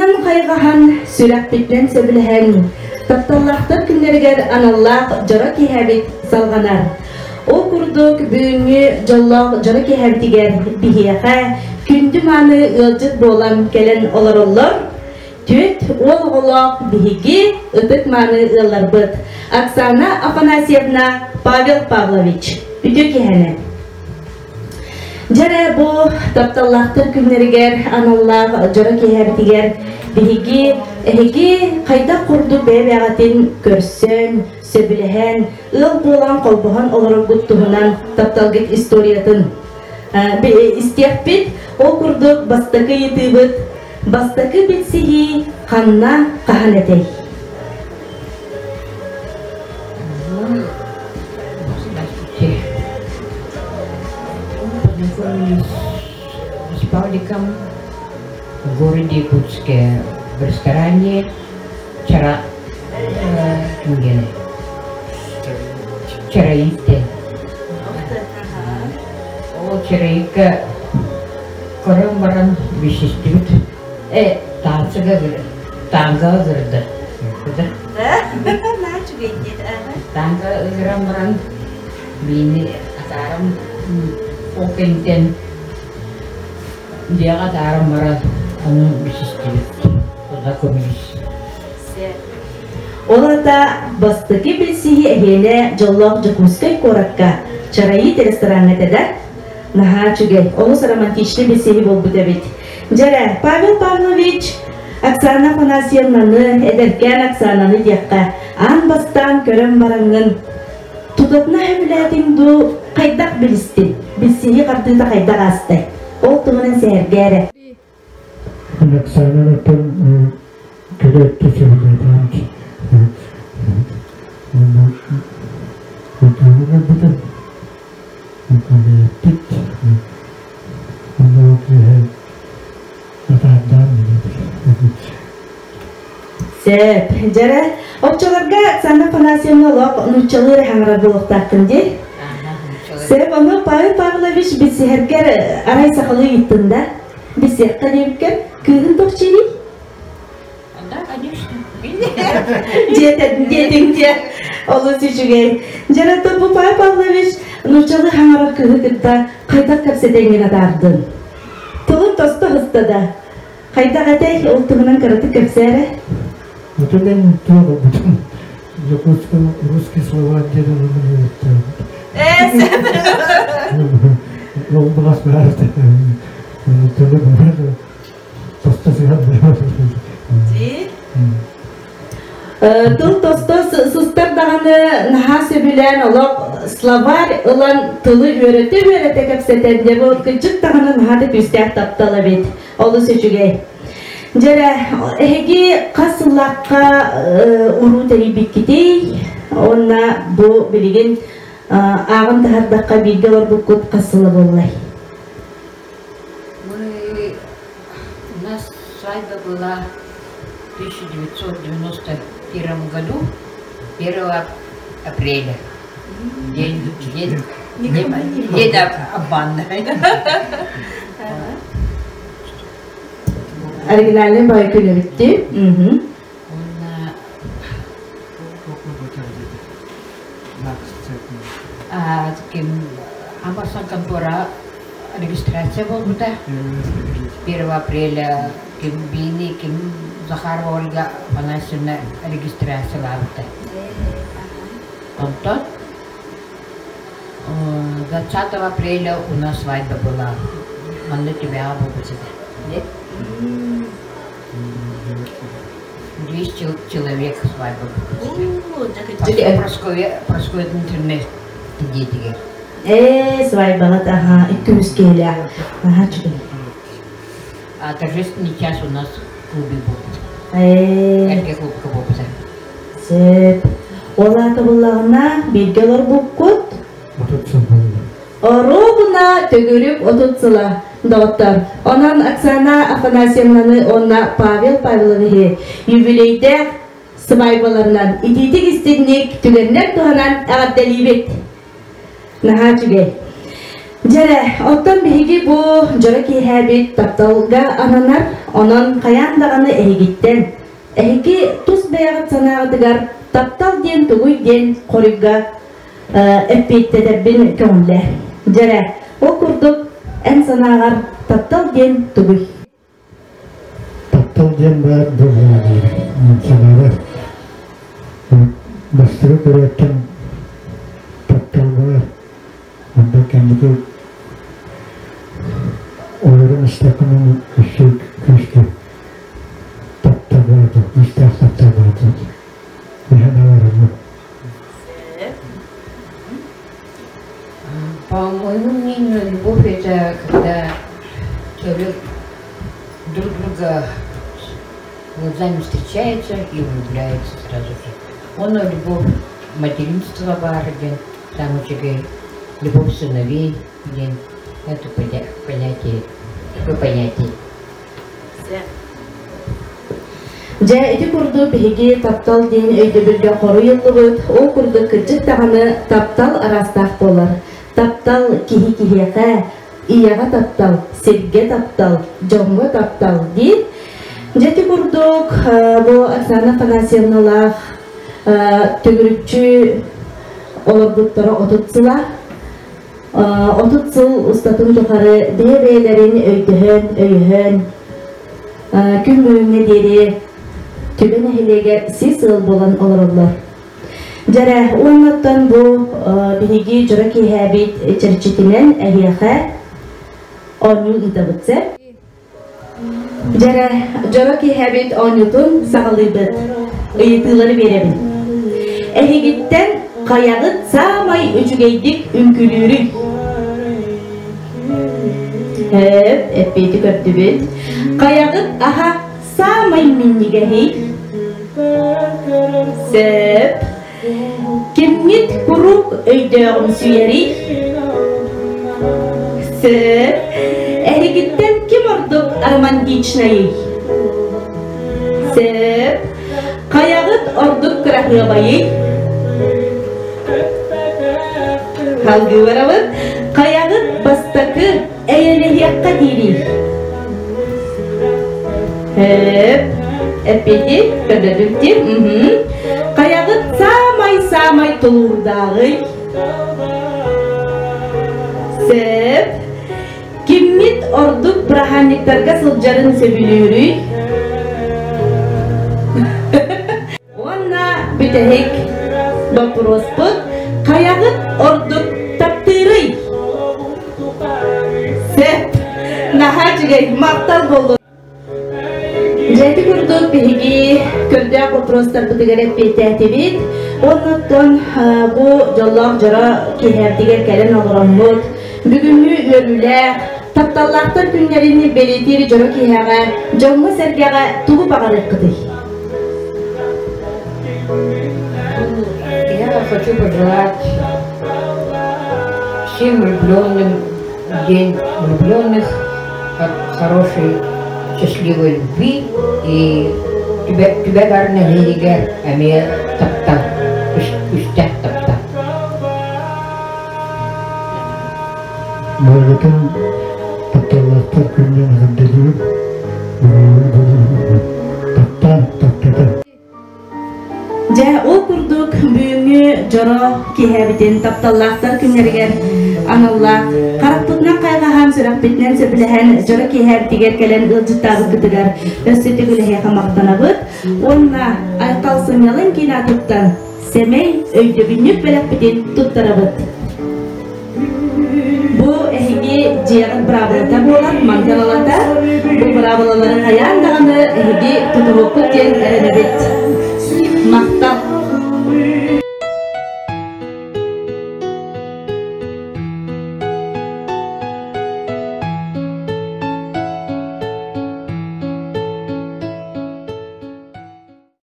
Харахпытынан хайҕаһан, сүрэхпитинэн сөбүлэһэн, тапталлаахтар күннэригэр аналлаах дьоро киэһэбит салҕанар. Ол курдук бүгүҥҥү дьоллоох дьоро киэһэбитигэр биһиэхэ күндү мааны ыалдьыт буолан кэлэн олороллор түөрт уол оҕолоох биһиги ытык мааны ыалларбыт Оксана Афанасьевна, Павел Павлович. Үтүө киэһэнэн! Дьэ бу тапталлаахтар күннэригэр аналлаах дьоро киэһэбитигэр биһиги эһиги хайдах курдук бэйэ-бэйэҕитин көрсөн, сөбүлэһэн, ыал буолан холбоһон олороргут туһунан тапталгыт историятын истиэхпит. Ол курдук бастакы ыйытыыбыт бастакы билсиһии ханна хаһан этэй? Здравствуйте. Познакомились с Павликом в городе Якутске в ресторане Чара Кимген. Чараитте. Ол Чараитка көрөн баран билсистибит. Э, танцыга танго ыҥырда. Танго ыҥыран баран биини атаарам ол кэнниттэн дьиэҕэ атааран баран ону билсистибит. Познакомились. Ол аата бастакы билсиһии эһиэнэ дьоллоох Дьокуускай куоракка Чараит рестораҥҥа этэ да? Наһаа үчүгэй, олус романтичный билсиһии буолбут эбит. Дьэрэ, Павел Павлович Оксана Афанасьевнаны, эдэркээн Оксананы диэххэ, аан бастаан көрөн бараҥҥын, тутатына сөбүлээтиҥ дуу, хайдах билистиҥ? Билсиһии хардыыта хайдах аастай? Ол туһунан сэһэргээ эрэ. Оксанаттан кэлэ өттө сөбүлээтим. Уонна кэлбитим. Кэлээппит. Уонна ол киэһэ атаардаан Сөп. Дьэрэ, оччолорго Оксана Афанасьевна олох нууччалыы эрэ хаҥарар буолуохтааххын дии. Сөп, ону Павел Павлович билсиһэргэр арай сахалыы ыйыттын да? Билсиэххэ диэбиккэр, кыыһын туох чиирий? Да, конечно. Диэтин, диэтиҥ диэ. Олус үчүгэй. Дьэрэ, бу Павел Павлович нууччалыы хаҥарар кыыһы кытта хайдах кэпсэтэҥҥин атаардын? Тылын тосто сыста да. Хайдах этэй, ол туһунан кыратык кэпсээ эрэ. Вот мен туох болбутум. Якутском русский слова диэн Ол былас баар. Тылы баар. Тосто сыһан Тыл тосто сыстар даҕаны наһаа сөбүлээн олох словарь ылан тылы үөрэтэ-үөрэтэ кэпсэтэн дьэ бу кырдьык даҕаны наһаа да күүстээх таптал эбит. Олус үчүгэй. Дьэрэ, эһиги хас сыллаахха уруу тэрийбиккитий? Уонна бу билигин ааҕан таһардахха бииргэ олорбуккут хас сыла буоллай? Мы... У нас свадьба была в 1991 году, 1 апреля. День, день, день, день обманный. Оригинальный бай күнүбүттү. Уонна ким Амарсан контора регистрация буолбута. 1 апреля ким биини, ким Захарова Ольга Афанасьевна регистрациялаабыта. Онтон 20 апреля у нас свадьба была. Манна Түбэҕэ буолбут этэ. Нет? 200 человек свадьба буолбут. Прасковья, Прасковья Дмитриевна диэтигэр. Ээ, свадьбаҕыт, аха, икки киһилээх. Аха, үчүгэй. А торжественный час у нас в клубе буолбут. Ээ. Эргэ клубка буолбута. Сөп. Ол аата буллаҕына, бииргэ олорбуккут? 30 сыл буолла. Оруобуна төгүрүк 30 сыла, доҕоттор. Онон Оксана Афанасьевнаны уонна Павел Павловиһы юбилейдээх сыбаайбаларынан итиитик истинник түгэннэр туһанан эҕэрдэлиибит. Наһаа үчүгэй. Дьэрэ, оттон биһиги бу дьоро киэһээбит тапталга ананар, онон хайаан даҕаны эһигиттэн, эһиги тус бэйэҕит санааҕытыгар таптал диэн тугуй диэн хоруйга эппиэттэтэрбин көҥүллээ. Дьэрэ, ол курдук эн санааҕар таптал диэн тугуй? Таптал диэн баар буоллаҕа диир санаабар. Бастакы көрөөттөн таптал баар. Онтон кэнники олорон истэххинэ өссө күүскэ таптал баар күүстээх таптал баар Миһэн аларыммыт. По моему мнению, любовь это когда человек друг друга глазами встречается и влюбляется сразу же. Он любовь материнства баар диэн самый үчүгэй, любовь сыновей диэн это понятие, такое понятие. Дьэ, ити курдук биһиги таптал диэн өйдөбүлгэ хоруй ыллыбыт. Ол курдук кырдьык даҕаны таптал араастаах буолар. Таптал киһи киһиэхэ, ийэҕэ таптал, сиргэ таптал, дьоҥҥо таптал диир. Дьэ, ити курдук бу Оксана Афанасьевналаах төгүрүччү олорбуттара 30 сыла. 30 сыл устатын тухары бэйэ-бэйэлэрин өйдөһөн, өйөһөн, күн бүгүҥҥэ диэри Түбэ нэһилиэгэр сис ыал буолан олороллор. Дьэрэ, уоннаттан бу биһиги дьоро киэһээбит чэрчитинэн эһиэхэ оонньуу ыытабыт сөп. Дьэрэ, дьоро киэһэбит оонньуутун саҕалыыбыт. Ыйытыылары биэрэбин. Эһигиттэн хайаҕыт саамай үчүгэйдик үҥкүүлүүрүй? Эп, эппиэти көрдүбүт. Хайаҕыт аһа саамай минньигэһий? Сөп. Кимҥит куруук өйдөөҕүмсүйэрий? Сөп. Эһигиттэн ким ордук романтичнайый? Сөп. Хайаҕыт ордук кыраһыабайый? Салгыы барабыт. Хайаҕыт бастакы эйэлэһиэххэ диирий? Сөп. Эппити көрдөтүктим. Хайаҕыт саамай-саамай тулуурдааҕый? Сөп. Киммит ордук бырааһынньыктарга сылдьарын сөбүлүүрүй? Уонна бүтэһик боппуруоспут хайаҕыт ордук таптыырый? Сөп. Наһаа үчүгэй, махтал буоллун. Дьэ ити курдук биһиги көрдөөх боппуруостарбытыгар эппиэттээтибит. Оннуттан бу дьоллоох дьоро киэһэбитигэр кэлэн олороммут, бүгүҥҥү үөрүүлээх, тапталлаахтар күннэрин бэлиэтиир дьоро киэһэҕэ дьоҥҥо-сэргэҕэ тугу баҕарыаххытый? Я хочу пожелать всем влюбленным день влюбленных, хорошей, счастливой любви и тебя, тебя барна лигер эмиэ таптал, үстэх таптал. Барытын тапталлаахтар күннэн эҕэрдэлиибин. Таптаан, таптата. Дьэ, ол курдук бүгүҥҥү дьоро киэһэбитин тапталлаахтар күннэригэр аналлаах харахпытынан хайҕаһан, сүрэхпитинэн сөбүлэһэн дьоро киэһэбитигэр кэлэн ыалдьыттаабыккытыгар өссө төгүл эһиэхэ махтанабыт уонна Айхал сынньалаҥ киин аатыттан сэмэй өйдөбүнньүк бэлэхпитин туттарабыт. Бу эһиги дьиэҕит быраабылата буолар, мантан ылата бу быраабылалары хайаан даҕаны эһиги тутуһуоххут диэн эрэнэбит. Махтал.